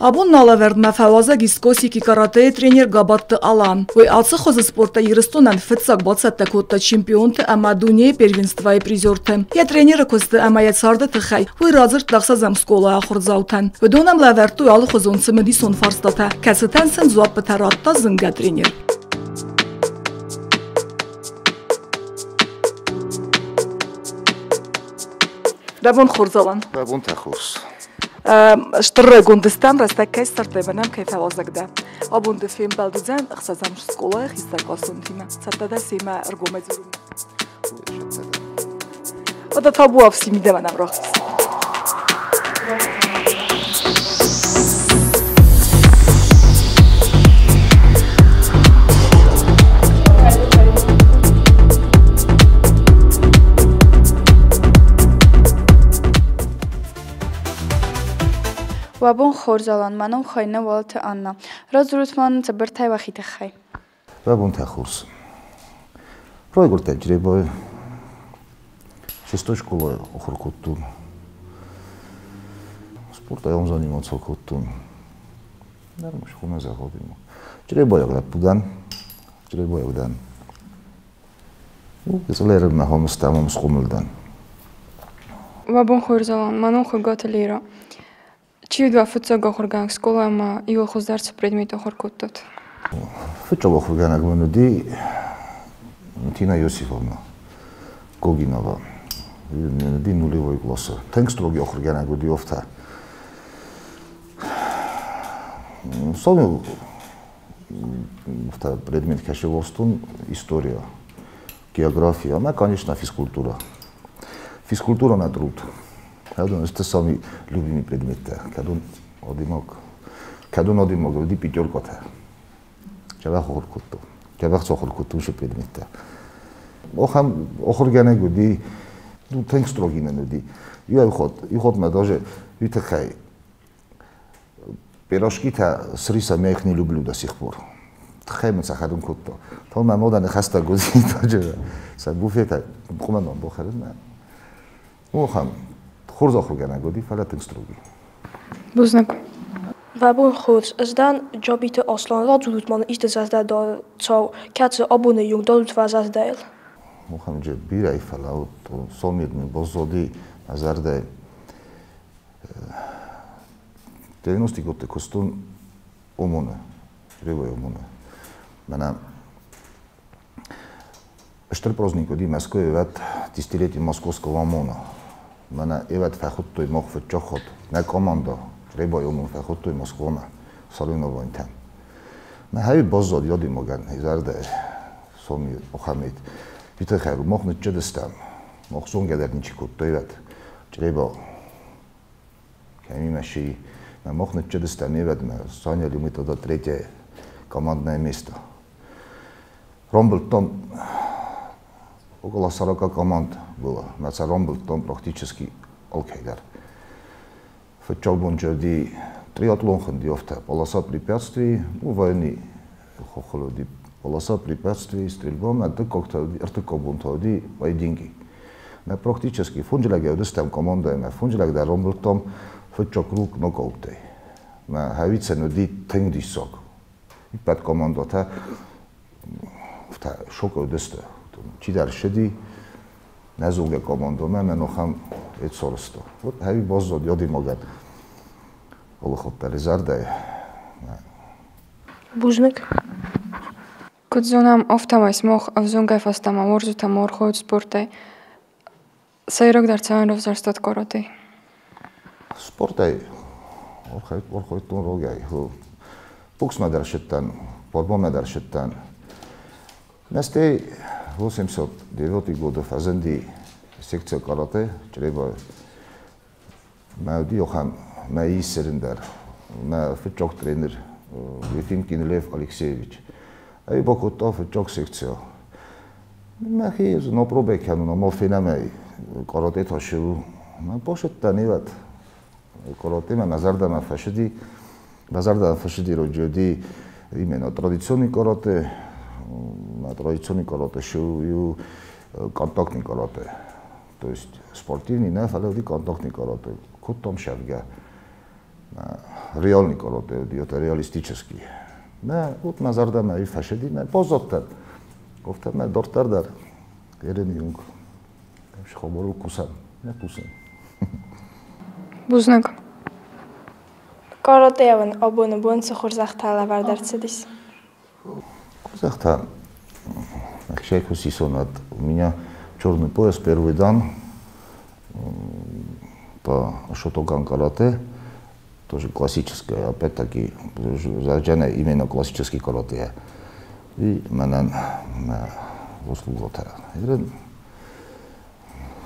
Абон нӕ алӕвӕрдмӕ фӕуазӕг ис Косики каратэйы тренер Габатты Алан. Уый ацы хуызы спорттӕй Ирыстонӕн фыццаг бацӕттӕ кодта чемпионты ӕмӕ дунейы первенствойы призерты. Йӕ тренеры куысты ӕмӕ йӕ царды тыххӕй уый радзырдта ӕхсӕзӕм скъолайы ахуырдзаутӕн. Уыдон ӕм лӕвӕрдтой алыхуызон цымыдисон фарстатӕ, кӕцытӕн сын дзуаппытӕ радта зынгӕ тренер. Дӕ бон хорз, Алан. Дӕ бонтӕ хорз. Стыр райгонд стӕм, рӕстӕг кӕй ссардтай ӕмӕ нӕм кӕй фӕуазӕг дӕ. Абон ды фембӕлд уыдзӕн ӕхсӕзӕм скъолайы хистӕркъласонтимӕ. Цӕттӕ дӕ семӕ ӕргомӕй дзурынмӕ? Уӕдӕ табуафси, мидӕмӕ нӕм рахиз. Уӕ бон хорз, Алан, мӕ ном хуыйны Уалыты Анна. Радзурут ма нын цыбыртӕй уӕхи тыххӕй. Уӕ бонтӕ хорз. Райгуырдтӕн Чъребайы. Шестой скъолайы ахуыр кодтон. Спортӕй ам заниматься кодтон. Нӕрмӕст зӕгъодимӕ. Чъребайаг лӕппу дӕн. Чъребайаг дӕн. Гыцъылӕрӕгмӕ хомыстӕм ам схъомыл дӕн. Уӕ бон хорз, Алан, мӕ ном Хуыгаты Лера. Чи уыд уӕ фыццаг ахуыргӕнӕг скъолайы ӕмӕ иуыл хуыздӕр цы предмет ахуыр кодтат? Фыццаг ахуыргӕнӕг мын уыди Тина Иосифовна Гогинова. Уыди нулевой классы. Тынг строгий ахуыргӕнӕг уыди офтӕ. Соныл предмет кӕсевостун история, география ӕмӕ, конечно, физкультура. Физкультура мӕ труд. Кӕдон это самый любимый предметтӕ. Кӕдон адӕймаг, кӕдон адӕймаг уыди пятеркатӕ. Дзӕбӕх ахуыр кодтон. Дзӕбӕх ахуыр кодтон уыцы предметтӕ. Ахӕм ахуыргӕнӕг уыди, ну, тынг строгий нын уыди. Иу хатт, иу хатт мӕ даже уый тыххӕй пирожкитӕ с рисом я их не люблю до сих пор. Тыххӕй мын сӕ хӕрын кодта. Фӕлӕ мӕ модӕны хӕстӕг уыди таджы сӕ буфетӕ хъуымӕ ном бахӕрынмӕ. Ахӕм хорз ахуыргӕнӕг уыди, фӕлӕ тынг строгий. Бузныг. Уӕ бон хорз, ӕз дӕн Джабиты Аслан. Радзурут ма нын исты зӕрдӕдарӕн кӕцы абоны онг дарут уӕ зӕрдӕйыл? Мухаммеджы бирӕ фӕлӕ сомид мын баззади мӕ зӕрдӕйы. 90 годты куыстон ОМОН-ы, Ревойы ОМОН-ы. Мӕнӕ стыр праздник уыди Мӕскуыйы ӕвӕд десятилетие московского ОМОНа. Мӕнӕ ӕвӕд фӕхуыдтой мах фыццаг нӕ команда Ребайы ОМОН фӕхуыдтой Москвамӕ соревнованийтӕм. Мӕ хӕйы баззад адӕймагӕн зӕрдӕйы соми Мухаммед. Уый мах ныццыдыстӕм, мах зонгӕ дӕр ничи кодтой ӕвӕд Чъреба кӕмимӕ сси. Мах ныццыдыстӕм ӕвӕдмӕ, заняли мы тогда третье командное место. Рамбылдтам около 40 команд было. Мӕ сӕ рамбылдтам практически алкӕй дӕр. Фыццаг бон уыди триатлон хуынди афтӕ. Полоса препятствий, ну, военный хохыл уыди полоса препятствий, стрельба, мӕ дыккаг та уыди, ӕртыккаг бон та уыди поединки. Мӕ практически фонджылӕгӕй уыдыстӕм командӕйы, мӕ фонджылӕг дӕр рамбылдтам фыццаг круг нокауттӕй. Мӕ хӕвицӕн уыди тынг диссаг. Иппӕт командӕтӕ шокы уыдысты. Чидӕр ссыди, нӕ зонгӕ командӕмӕ, мӕ нохӕм ӕцорысты. Вот хӕви баззад адӕймагӕн алыхатт дӕр зӕрдӕйы. Бузныг. Куыд зонӕм, афтӕмӕй сымах ӕвзонгӕй фӕстӕмӕ уарзут ӕмӕ архайут спортӕй. Сӕйрагдӕр цӕмӕн равзӕрстат каратэ? Спортӕй архайдтон рогӕй. Боксмӕ дӕр ссыдтӕн, борбомӕ дӕр ссыдтӕн. Мӕстӕй 89 годы фӕзынди секция каратэ Чъребайы. Мӕ уыди ахӕм мӕ исерын дӕр. Мӕ фыццаг тренер Ефимкин Лев Алексеевич. Ӕй бакодта фыццаг секция. Мӕхи на пробӕ кӕнун, ӕма фенӕм ӕй каратэ та цы у. Мӕ башыдтӕн ивӕд. Каратэмӕ мӕ зӕрдӕмӕ фӕсыди. Мӕ зӕрдӕмӕ фӕсыди роджы уыди именно традиционный каратэ. Традиционный каратэ шы у контактный каратэ. То есть спортивный нӕ, фӕлӕ уыди контактный каратэ. Кодтам сӕфгӕ. Реальный карате, это реалистический. Мӕ вот мӕ зӕрдӕмӕ фӕсыди, мӕ баззадтӕн. Афтӕ мӕ дарддӕр дӕр ерын юнг. Хабарыл кусӕм, нӕ кусӕм. Бузныг. Каратейӕн абоны бон цы хорзӕхтӕ лӕвӕрд ӕрцыдис? Хорзӕхтӕ у меня черный пояс, первый дан по шотокан карате, тоже классическое, опять-таки, зарджана именно классический карате. И мӕнӕн мӕ услугата. Ерын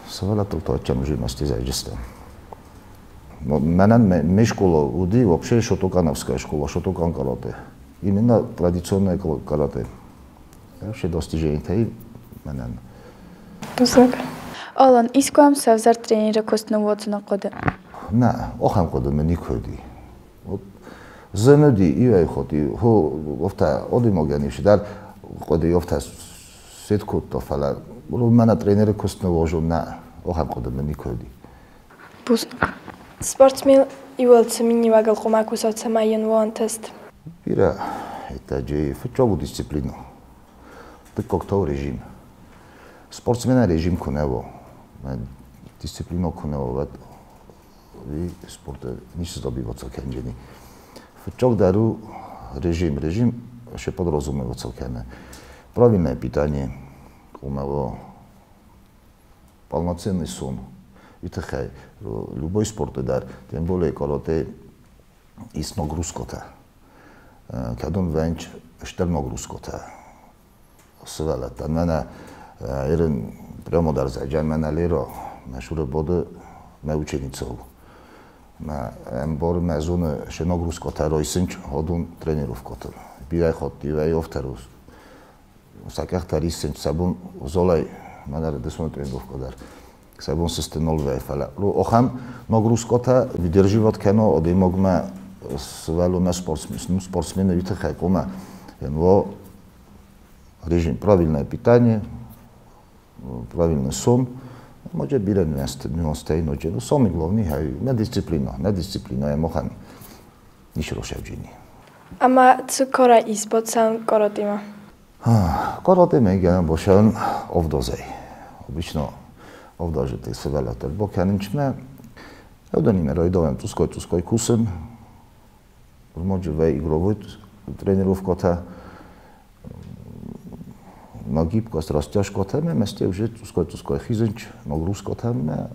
сывӕллӕттыл та уже мастезайджыстӕм. Мӕнӕн ме школа уыди вообще шотокановская школа, шотокан карате. Именно традиционное карате. Вообще достижение мӕнӕн. Бузныг. Алан, искуы ӕм сӕвзӕрд тренеры куыст ныууадзыны хъуыды? Нӕ, ахӕм хъуыды мын никуы уыди. Вот зын уыди, иуӕй хоти, хо, офта одимогӕн ис дӕр хъуыды офта сет кодта, фӕлӕ мӕнӕ тренеры куыст ныууазон, нӕ, ахӕм хъуыды мын никуы уыди. Бузныг. Спортсмен иуыл цы миниуӕгыл хъуамӕ куса, цӕмӕй йын уа ӕнтыст? Бирӕ хъуыддаджы фыццаг у дисциплина, дыккаг та у режим. Спортсменӕн режим куы нӕ уа, дисциплина куы нӕ уа, уӕд спорты ницы добиваться кӕнджени. Фыццаг дӕр у режим. Режим ще подразумеваться кӕны. Правильное питание, хъуамӕ уа полноценный сон. И тыххӕй любой спорты дӕр, тем более карате, ис нагрузкӕтӕ. Кӕдон вӕнч стыр нагрузкӕтӕ сывӕллӕттӕн. Мӕнӕ ерын прямо дӕр зӕджан мӕнӕ Лера, мӕ шуры боды мӕ ученица у. Мӕ ӕмбары мӕ зоны ше нагрузкӕтӕ райсынч ходун тренировкӕтыл. Бирӕ хатт иуӕй афтӕ сӕ къӕхтӕ риссынч, сӕ бон золӕй мӕнӕ дысон тренировкӕ дӕр. Сӕ бон сысты нал вӕййы, фӕлӕ ахӕм нагрузкӕтӕ выдерживать кӕна адӕймагмӕ сывӕллонмӕ спортсмены уый тыххӕй хъуамӕ уа режим, правильное питание, правильный сон, ноджы бирӕ нюанстӕ ноджы. Ну, самый главный мӕ дисциплина, мӕ дисциплина махӕн ницы росӕвджини. Ӕмӕ цы кара ис бацӕуын каратемӕ? Каратемӕ гӕнӕн бацӕуын 7 азӕй. Обычно 7 азы сывӕллӕттӕ бакӕнынч мӕ уыдонимӕ райдайӕм цъусгай-цъусгай кусын. Ноджы вӕййы игровой тренировкӕтӕ, на гибкость, растяжкӕтӕ мӕ мӕсте уже цъусгай-цъусгай хизынч нагрузкӕтӕ мӕ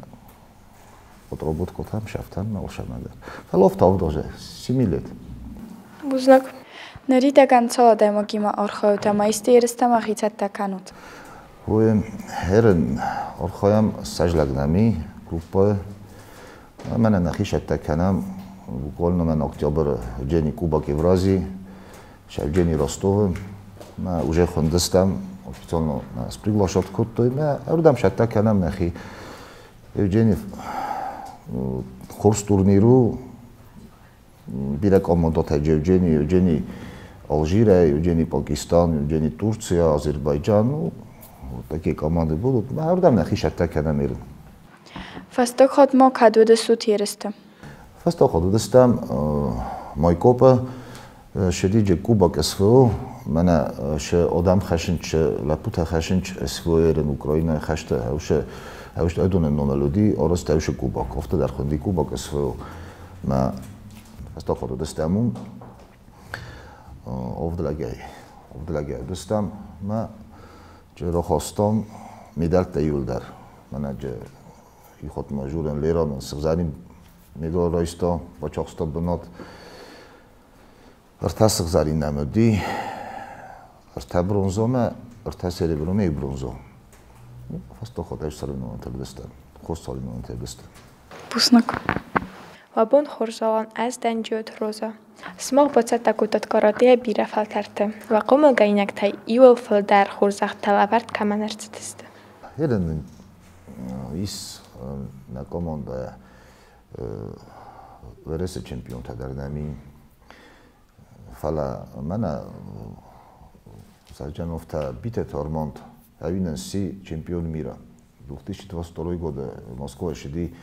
отработкӕтӕм, шӕфтӕм мӕ алшӕмӕ дӕр. Фӕлӕ афтӕ 7 азӕй, с 7 лет. Бузныг. Ныридӕгӕн цал адӕймагимӕ архайут ӕмӕ исты ерыстӕм уӕхи цӕттӕ кӕнут? Ой, ерын архайӕм 20 лӕг нӕм и группӕйы. Мӕнӕ нӕхи цӕттӕ кӕнӕм. Буквально мӕн октябры Джени Кубок Евразии, Евгений Ростовы. Мӕ уже хуындыстӕм, официально нас приглашать кодтой. Мӕ ардӕм цӕттӕ кӕнӕм нӕхи. Евгений хорз турнир у, бирӕ командӕтӕ Евгений, Евгений Алжирӕй, Евгений Пакистан, Евгений Турция, Азербайджан. Ну, вот такие команды будут. Мӕ ардӕм нӕхи цӕттӕ кӕнӕм ерын. Фӕстаг хатт ма кӕд уыдыстут ерысты? Фӕстаг хатт уыдыстӕм Майкопы, Шедиджы Кубок СВО, мӕнӕ ше адӕм хӕссынч, лӕппутӕ хӕссынч СВО ерын Украинайы хӕсты, ӕвше ӕвшт ӕдоны номыл уыди арӕзт ӕвшы кубок, афтӕ дӕр хуынди Кубок СВО. Мӕ фӕстаг хатт уыдыстӕм уым 7 лӕгӕй, 7 лӕгӕй уыдыстӕм, мӕ рахастам медальтӕ иуылдӕр. Мӕнӕ ихот ма журен Лера сыгъзӕрин медаль райста, бацахста бынат. 3 сыгъзӕрин нӕм уыди, 3 бронза мӕ 3 серебро мӕ 1 бронза. Фӕстаг хатт ӕз соревнованиятӕ уыдыстӕм, хорз соревнованиятӕ уыдыстӕм. Бузныг. Уӕ бон хорз, Алан, ӕз дӕн Джиоты Роза. Сымах бацӕттӕ кодтат каратейӕ бирӕ фӕлтӕрты. Уӕ хъомылгӕнинӕгтӕй иуыл фылдӕр хорзӕхтӕ лӕвӕрд кӕмӕн ӕрцыдысты? Ерын ис нӕ командӕ Уӕрӕсе чемпионтӕ дӕр нӕм и. Фӕлӕ мӕнӕ Сарджановтӕ Битеты Арманд ӕвинӕн сси чемпион мира. 2022 годы Москвайы ссыди.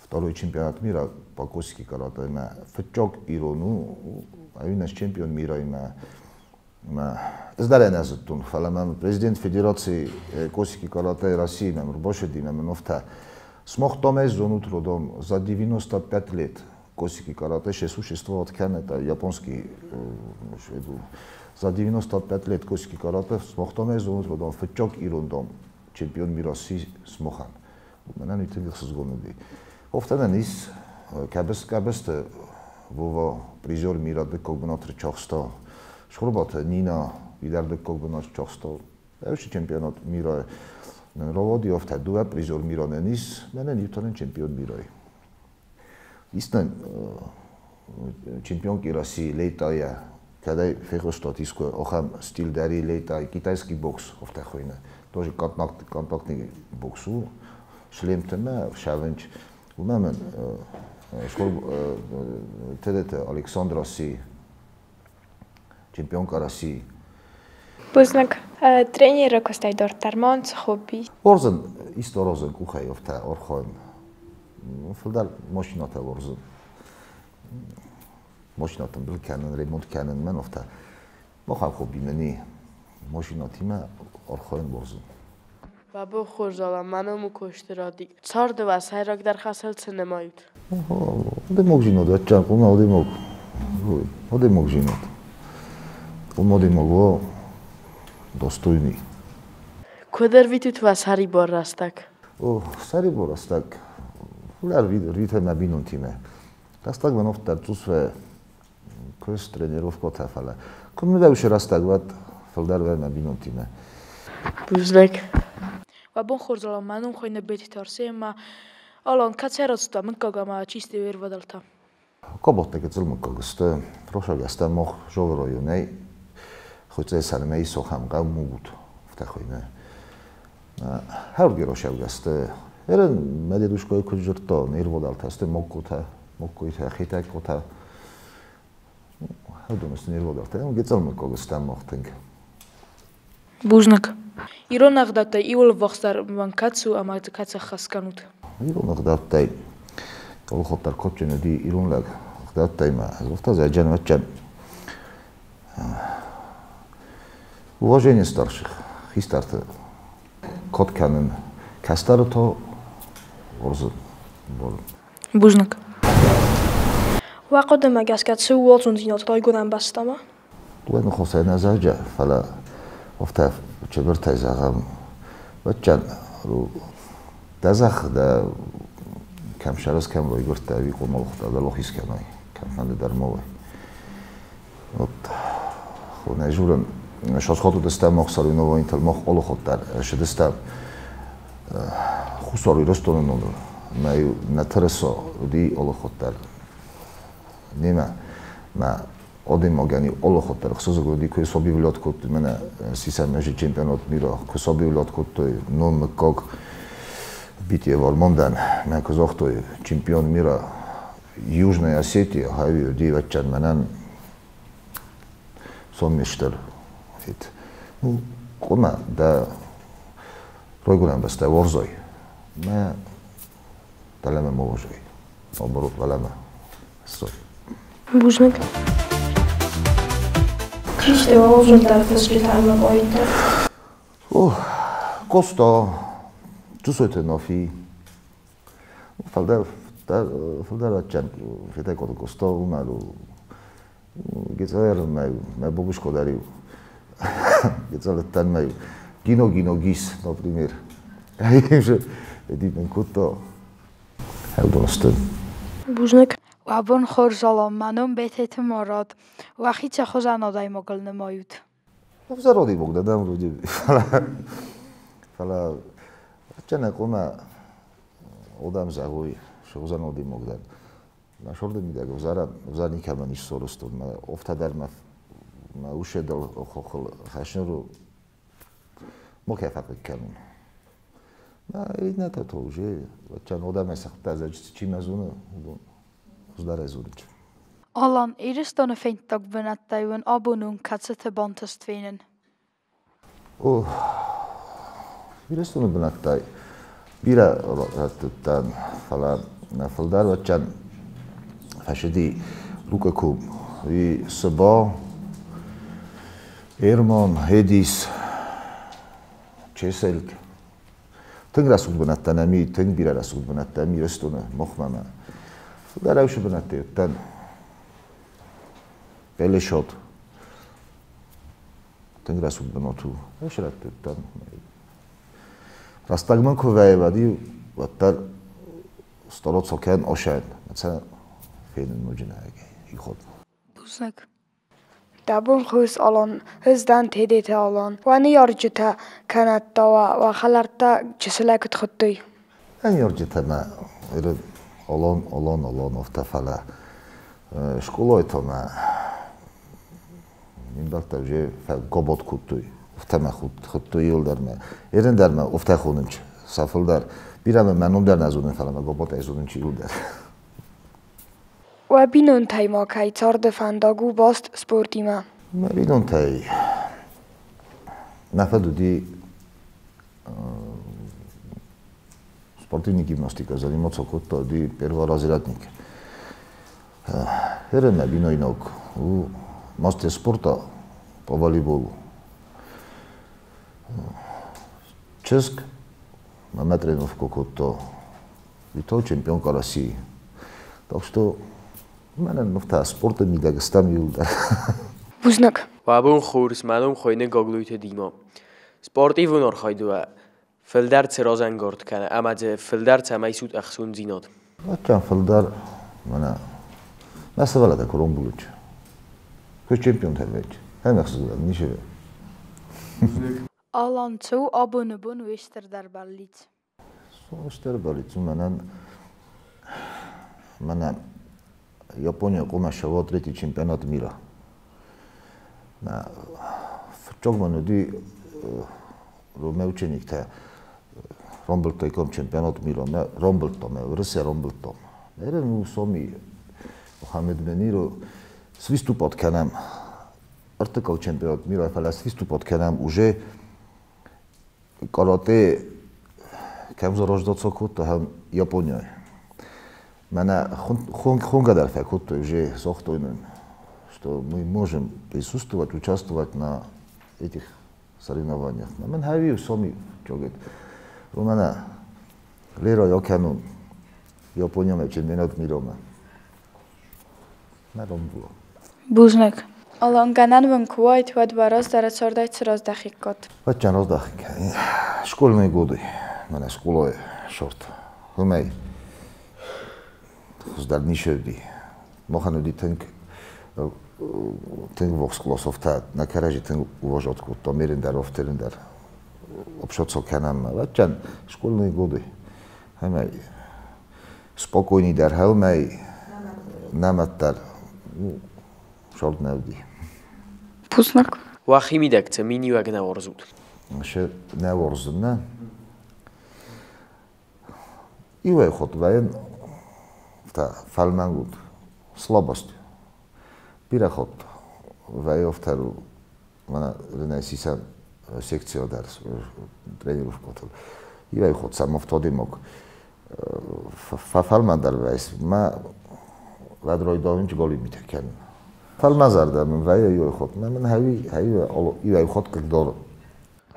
Второй чемпионат мира по косики карате мӕ фыццаг ирон у, ӕви чемпион мира мӕ ӕз дӕр нӕ зыдтон, фӕлӕ мӕм президент Федерации косики карате России мӕм ӕрбацыди мӕ мын афтӕ: «Смах там зонут родом за 95 лет косики карате ще существовать кӕны, это японский, за 95 лет косики карате смах там зонут родом фыццаг ирон дам чемпион мира сси смахӕн». Мӕнӕн уый тынг ӕхсызгон уыди. Афтӕ нын ис Кӕбысты Вова призер мира дыккаг бынат рчахста. Цхуырбаты Нина уый дыккаг бынат рчахста. Ӕвси чемпионат мира равади афтӕ дыууӕ призер мира нын ис, мӕнӕн иу та нын чемпион мирайы. Ис нын чемпионки России Лейтайӕ, кӕдӕй фехъуыстат искуы ахӕм стиль дӕр и Лейтай, китайский бокс афтӕ хуыйны. Тоже контактный бокс у, шлемтимӕ, шавынч. Уымӕ мын Тедеты Александра сси чемпионка России. Бузныг. Тренеры куыстӕй дарддӕр ма уын цы хобби? Уарзын исты аразын къухӕй, афтӕ архайын. Фылдӕр машинӕтӕ уарзын. Машинӕтӕн был кӕнын, ремонт кӕнын, мӕн афтӕ. Махӕн хобби мын и. Машинӕтимӕ архайын уарзын. Уӕ бон хорз, Алан, мӕ ном у Косты Радик. Царды уӕ сӕйрагдӕр хӕсыл цы нымайут? Адӕймагдзинад, ӕцӕг, уымӕ адӕймаг, адӕймагдзинад. Уым адӕймаг уа достойный. Куыд ӕрвитут уӕ сӕрибар рӕстӕг? О, сӕрибар рӕстӕг фылдӕр ӕрвитӕм мӕ бинонтимӕ. Рӕстӕг мӕн афтӕ цъус куыст, тренировкӕтӕ, фӕлӕ куы мын рӕстӕг, уӕд фылдӕр вӕй мӕ бинонтимӕ. Бузныг. Уӕ бон хорз, Алан, мӕ ном хуыйны Бететы Арсен ӕмӕ Алан, кӕцӕй рацыдтӕ мыггаг ӕмӕ чи сты уе рвадӕлтӕ? Кабатты гыццыл мыггаг сты. Росагӕстӕ мах Жовы районӕй Хуыцъӕй сӕрмӕ ис ахӕм хъӕу Мугут, афтӕ хуыйны. Хӕрдгӕ росагӕсты. Ерын мӕ дедушкайы куыд дзырдта, не рвадӕлтӕ сты Моккотӕ, Моккойтӕ, Хетӕгкотӕ. Уыдон сты не рвадӕлтӕ. Гыццыл мыггаг стӕм мах тынг. Бузныг. Ирон ӕгъдӕуттӕй иуыл ӕввахсдӕр уӕм кӕцы у ӕмӕ дзы кӕцы ӕххӕст кӕнут? Ирон ӕгъдӕуттӕй алыхатт дӕр кадджын уыди ирон лӕг ӕгъдӕуттӕй ма ӕз афтӕ зӕджӕн вӕччӕн уважение старших, хистӕрты кад кӕнын, кӕстӕры та уарзын. Бузныг. Уӕ хъуыдымӕ гӕсгӕ цы у уарзондзинад райгуырӕн бӕстӕмӕ? Уӕ ныхасӕй нӕ зӕгъгӕ, фӕлӕ афтӕ чыбыртӕй зӕгъӕм, вӕччӕн дӕ зӕхх дӕ кӕм сӕрыз, кӕм райгуырдтӕ, ӕви къуымӕлхътӕ дӕлӕхиз кӕнай, кӕмфӕнды дӕр ма уай. Вот хонӕй журын шасхат уыдыстӕм мах соревнованийтыл, мах алыхатт дӕр ссыдыстӕм Хуссар Ирыстоны номыл. Мӕ нӕ тырыса уыди алыхатт дӕр немӕ. Мӕ адӕймагӕн алыхатт дӕр ӕхсызгон уыди, куы объявлять кодтой, мӕнӕ сисӕм чемпионат мира, куы объявлять кодтой ном мыггаг Битеев Армандӕн, мӕ куы загътой чемпион мира Южной Осетии, хави уыди вӕччӕн мӕнӕн сонмистер. Ну, хъуамӕ дӕ райгуырӕн бӕстӕ уарзай. Мӕ дӕлӕмӕ ма уарзай. Наоборот, уӕлӕмӕ ссой. Бузныг. Чи сты уӕ уарзондӕр фысджытӕ ӕмӕ поэттӕ? О, Къоста, Джусойты Нафи, фылдӕр фылдӕр адджын Хетӕгкаты Къоста уымӕл у. Гецӕлӕр мӕ мӕ бабушка дӕр-иу гецӕлӕттӕн мӕ Гино Гино Гис, например. Эдит кодта. Уыдон сты. Бузныг. Уӕ бон хорз, Алан, мӕ ном Бететы Мурат. Уӕхи цӕхуызӕн адӕймагыл нымайут? Ӕвзӕр адӕймаг дӕ дӕм вроде. Фӕлӕ ӕччӕнӕ хъуамӕ адӕм зӕгъой, сыгъзӕн адӕймаг дӕн. Мӕ сорды мидӕг ӕвзӕрӕн ӕвзӕр никӕмӕн ис сорыстон. Мӕ афтӕ дӕр мӕ мӕ уседыл хохыл хӕсныру макӕй фӕхъыг кӕнун. Мӕ иннӕтӕ то уже ӕччӕн адӕмӕй сӕхтӕ чи мӕ зоны, уыдон хуыздӕрӕй зонынц. Алан, Ирыстоны фенддаг бынӕттӕй уын абоны онг кӕцыты бантыст фенын? О, Ирыстоны бынӕттӕй бирӕ рӕтты уыдтӕн, фӕлӕ Фылдӕр вӕччӕн фӕсыди Лукаку и Сыба, Эрман, Хедис, Чеселк. Тынг рӕсугъд бынӕттӕ нӕм и, тынг бирӕ рӕсугъд бынӕттӕ ам Ирыстоны мохмӕ. Фылдӕр ӕвсы бынӕттӕ уыдтӕн. Пелешот. Тынг рӕсугъд бынат у. Ӕвсы рӕтты уыдтӕн. Рӕстӕг мын куы вӕййы, уӕддӕр Староцокен ошен. Це фенын ноджы иход. Бузныг. Дӕ бон хорз, Алан. Ӕз дӕн Тедеты Алан. Уӕ ныййарджытӕ кӕнӕ та уӕ хӕлӕрттӕ чысылӕй куыд хуыдтой? Ныййарджытӕ мӕ Алан, Алан, Алан, афтӕ, фӕлӕ скъолайы та мӕ ме мбӕлттӕ уже гобот кодтой. Афтӕ мӕ хуыдтой иуылдӕр мӕ. Ерын дӕр мӕ афтӕ хонынц сӕ фылдӕр. Бирӕ мӕ мӕ ном дӕр нӕ зонын, фӕлӕ мӕ гоботӕй зонынц иуылдӕр. Уӕ бинонтӕй ма кӕй царды фӕндаг у баст спортимӕ? Мӕ бинонтӕй мӕ фыд уыди спортивный гимнастика заниматься кодта, уыди перворазрядник. Ерын мӕ бинойнаг у мастер спорта по волейболу. Чызг мӕ тренировка кодта, и то чемпионка России. Так что мӕнӕн нывтӕ спорты мидӕг стӕм иуылдӕр. Бузныг. Уӕ бон хорз, мӕ ном хуыйны Гаглойты Дима. Спортивон архайд уӕ фылдӕр цы разӕнгард кӕны ӕмӕ дзы фылдӕр цӕмӕй исут ӕхцондзинад? Аттан фылдӕр мӕнӕ мӕ сывӕллӕттӕ куы ромбулыч. Куы чемпионтӕ вӕййы. Ӕмӕ ӕхсызгон ничего. Алан, цы у абоны бон уе стырдӕр бӕллиц? Стыр бӕллиц у мӕнӕн мӕнӕ Япония хъуамӕ сӕуа третий чемпионат мира. Фыццаг мын уыди мӕ учениктӕ рамбылдтаиккам чемпионат мира. Мӕ рамбылдтам, мӕ Уырыссӕ рамбылдтам. Ерын у соми Мухаммед Мениро свиступат кӕнӕм. Ӕртыккаг чемпионат мира, фӕлӕ свиступат кӕнӕм уже карате кӕм зараждаться кодта, хӕм Японияйы. Мӕнӕ хонгӕ дӕр фӕкодтой уже, загътой нын, что мы можем присутствовать, участвовать на этих соревнованиях. Мӕн хӕви соми чогет. Мӕнӕ Лера якӕнун Япониямӕ чемпионат мирамӕ. Мӕ рамбула. Бузныг. Алан, гӕнӕн уын куы уаид, уӕд уӕ раздӕры цардӕй цы раздӕхиккат? Вӕччӕн раздӕхик. Школьные годы. Мӕнӕ скъолайы шорт. Уымӕй хуыздӕр ницы уыди. Махӕн уыди тынг тынг вокс классовтӕ нӕ кӕрӕдзи тынг уважать кодтам, ерын дӕр, офтерын дӕр. Общаться кӕнӕм. Вӕччӕн школьные годы. Ӕмӕ спокойный дӕр хӕлмӕй, нӕмӕт дӕр шорт нӕ уыди. Бузныг. Уӕхи мидӕг цы миниуӕг нӕ уарзут? Шы нӕ уарзын, нӕ. Иуӕй хатт вӕййын афтӕ фӕлмӕн уд, слабость. Бирӕ хатт вӕййы афтӕ, мӕнӕ рынӕй сисӕн секция дӕр тренировкӕтыл. Иуӕй хатт сӕм афтӕ адӕймаг фӕфӕлмӕндӕр вӕййы, мӕ уӕд райдайын галимитӕ кӕнын. Фӕлмӕнзӕрдӕ мын вӕййы иуӕй хатт, мӕ мын хӕви иуӕй хатт хъыгдары.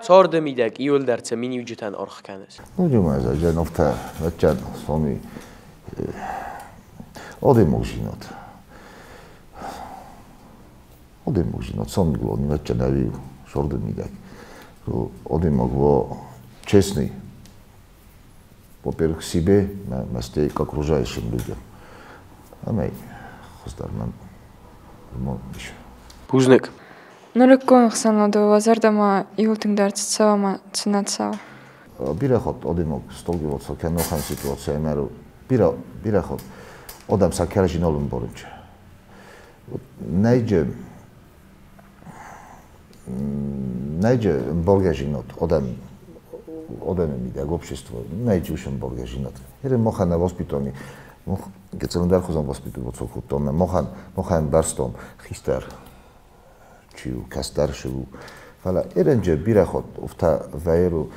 Царды мидӕг иуылдӕр цы миниуджытӕн аргъ кӕныс? Ноджы ма ӕз афтӕ вӕччӕн соми адӕймагдзинад. Адӕймагдзинад самиглани вӕччӕн ӕви царды мидӕг. Адӕймаг уа честный, во-первых, себе, мӕстӕй к окружающим людям. Ӕмӕ хуыздӕр мӕн ис. Бузныг. Нырыккон ӕхсӕнады уӕ зӕрдӕмӕ иуыл тынгдӕр цы цӕуы ӕмӕ цы нӕ цӕуы? Бирӕ хатт адӕймаг сталкиваться кӕны ахӕм ситуацийӕ, ӕмӕ бирӕ, бирӕ хатт адӕм сӕ кӕрӕдзи нал ӕмбарынц. Нӕйджы нӕйджы ӕмбаргӕзинад адӕм адӕмы мидӕг общество нӕйджы уыцы ӕмбаргӕзинад. Ерын махӕн нӕ воспитани, мах гыццыл ӕндӕрхуызон воспитываться кодтам, махӕн махӕн ӕмбӕрстам хистӕр чи у, кӕстӕр шы у. Фӕлӕ ерынджы бирӕ хатт афтӕ вӕййы,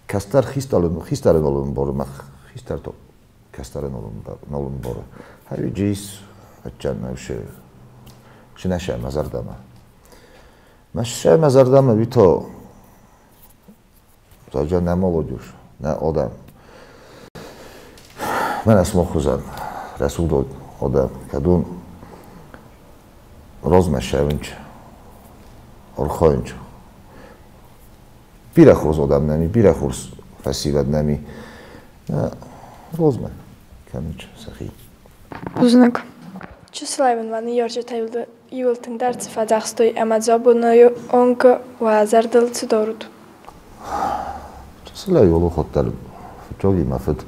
кӕстӕр хистӕры нал ӕмбары, мах хистӕр та Кӕстӕры ном ӕмбары. Ӕви Джис, ӕччан, ше нӕ мӕ зӕрдӕмӕ. Мӕ ше мӕ зӕрдӕмӕ вито зӕгъгӕ нӕ молодежь, нӕ адӕм. Мӕнӕ сымах хуызӕн рӕсугъд адӕм, кӕдон размӕ ссӕуынц, архайынц. Бирӕ хорз адӕм нӕм и, бирӕ хорз фӕсивӕд нӕм и. Размӕ кӕнынц сӕхи. Бузныг. Чысылӕй мын мӕ ныййарджытӕ иууыл тынгдӕр цы фӕдзӕхстой ӕмӕ дзы абоны онг уӕ зӕрдыл цы дарут? Чысылӕй олохоттӕр фыццаги мӕ фыд,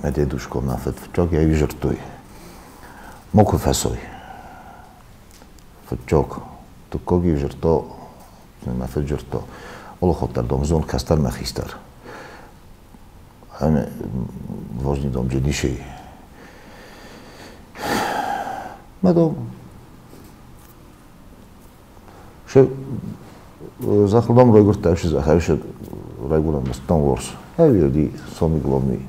мӕ дедушка мӕ фыд фыццаг ӕй зырдтой. Макуы фӕсой. Фыццаг. Дыккаги зырдта, мӕ фыд зырдта. Олохоттӕр дам зон кӕстӕр мӕ хистӕр. Ӕмӕ важный дам джедишей. Мӕ дам Ше зӕххыл дам райгуырдта, ше зӕхх, ше райгуырӕн бӕстӕм уорс. Ӕви уыди самый главный.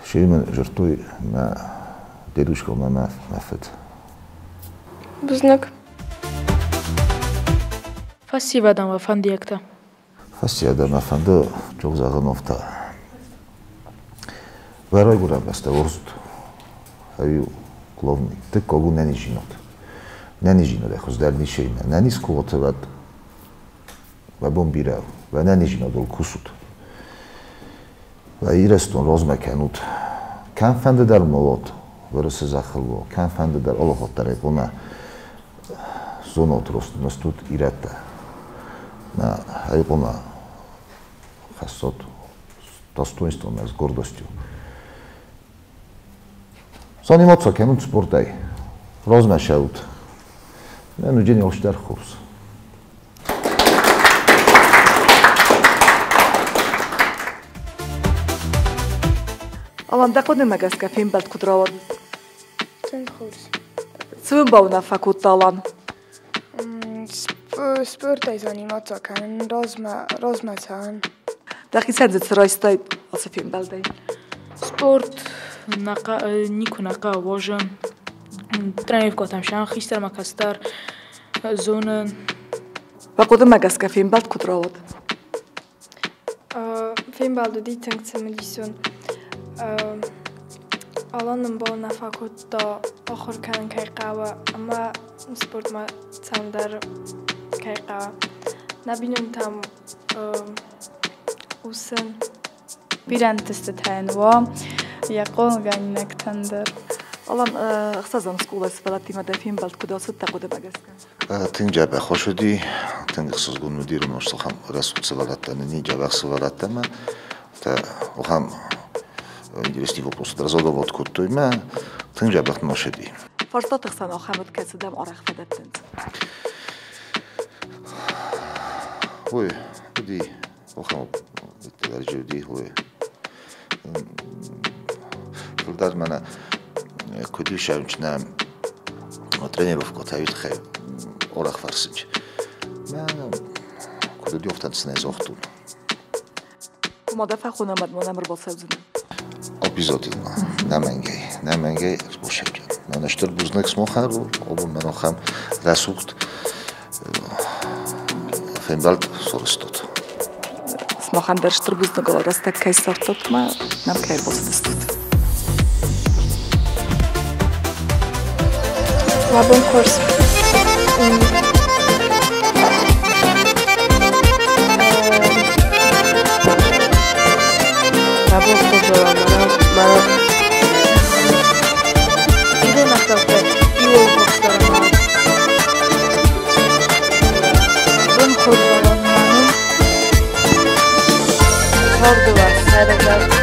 Ше мын зырдтой мӕ дедушка ӕмӕ мӕ фыд. Бузныг. Фӕсивӕдӕн уӕ фӕндиӕгтӕ? Фӕсивӕдӕн мӕ фӕнды чог зӕгъын офтӕ. Уӕ райгуырӕн бӕстӕ уарзут. Ӕви главный. Дыккаг у нӕниздзинад. Нӕниздзинадӕй хуыздӕр ницы и. Нӕниз куы уат, уӕд уӕ бон бирӕ у. Уӕ нӕниздзинадыл кусут. Уӕ Ирыстон размӕ кӕнут. Кӕмфӕнды дӕр ма уат, Уырысы зӕххыл уа, кӕмфӕнды дӕр алыхатт дӕр ӕй хъуамӕ зонат, стут ирӕттӕ. Мӕ ӕй хъуамӕ хӕссат с достоинством, с гордостью. Заниматься кӕнут спортӕй. Размӕ ссӕут. Мӕн уыди алчидӕр хорз. Алан, дӕ хъуыдымӕ гӕсгӕ фембӕлд куыд рауад? Тынг хорз. Цы уын бауынаффӕ кодта Алан? Спортӕй заниматься кӕнын, размӕ цӕуын. Дӕхицӕн дзы цы райстай ацы фембӕлдӕй? Спорт никуы нӕ хъӕуы уарзын. Тренировкӕтӕм сӕм хистӕр ӕмӕ кӕстӕр зонын. Уӕ хъуыдымӕ гӕсгӕ фембӕлд куыд рауад? Фембӕлд уыди тынг цымыдисон. Алан нын бауынаффӕ кодта, ахуыр кӕнын кӕй хъӕуы ӕмӕ спортмӕ цӕуын дӕр кӕй хъӕуы. Нӕ бинонтӕм усын. Бирӕ ӕнтыстытӕ йын уа йӕ хъомылгӕнинӕгтӕн дӕр. Алан, ӕхсӕзӕм скъолайы сывӕллӕттимӕ дӕ фембӕлд куыд ацыд дӕ хъуыдымӕ гӕсгӕ? Тынг дзӕбӕх уыди, тынг ӕхсызгон уыди ирон ахӕм рӕсугъд сывӕллӕттӕ нын и, дзӕбӕх сывӕллӕттӕ ӕмӕ ахӕм интересный вопрос дӕр задавать кодтой мӕ тынг дзӕбӕх носыди. Фарстаты хсӕн ахӕм уыд, кӕцы дӕм арӕх фӕдӕттынц? Ой, уыди, ахӕм уыди, ой. Фылдӕр мӕнӕ куыд ис нӕ тренировкӕтӕ тыххӕй арӕх фӕрсынц. Мӕ куыд уыди, афтӕ сын ӕй загътон. Ма дӕ фӕхонӕм, ма нӕм ӕрбацӕудзынӕ? Обязательно. Нӕмӕнгӕй ӕрбацӕудзӕн. Мӕнӕ стыр бузныг сымахӕн, абон мӕн ахӕм рӕсугъд фембӕлд сарӕзтат. Сымахӕн дӕр стыр бузныг, рӕстӕг кӕй ссардтат ӕмӕ нӕм кӕй ӕрбацыдыстут. Уӕ бон хорз. Уӕ бон хорз, Алан, мӕнӕ ирон ӕгъдӕуттӕ иууыл хорздӕр ӕмӕ бон хорз, Алан, мӕ ном царды уӕ сӕйрагдӕр